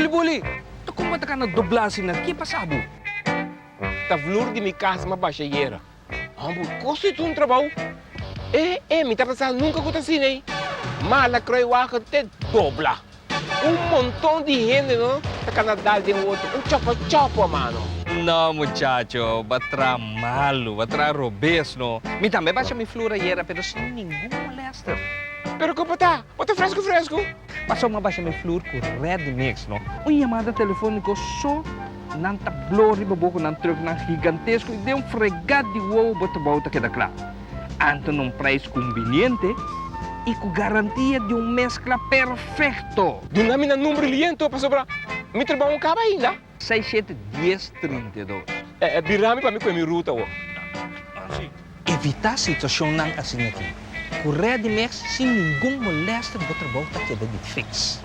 Buli Buli, ta kon bo ta kana doblá asina? Ke pasa bo? Ta vlur di mi kas m'a basha yera. Homber, kos di un trabou? Eh, eh, mi tabata sa nunka ku ta asina ei. Mala kruiwagen te dobla. Un monton di hende no ta kana dal den otro, un chopo chopo, mano. No, muchacho, bo a traha malu, bo a traha robes, no. Mi tambe a basha mi flur ayera, pero sin ningun molester. Pero kon bo ta? Bo ta fresku fresku? Pasobra mi a basha mi flur ku Red Mix, no. Un yamada telefóniko so nan ta blo riba bo ku nan trùknan gigantesko i den un fregat di wowo bo trabou ta keda kla. Anto na un prijs kumbiniente i ku garantia di un meskla perfekto. Duna mi nan number liento pasobra mi trabou no kaba ainda. Seis shete dies trinta i dos. Bira mi pa mi kue mi ruta awor. Evitá situashonnan asina aki. Ku Ready Mix sin ningun molèster bo trabou ta keda di fix.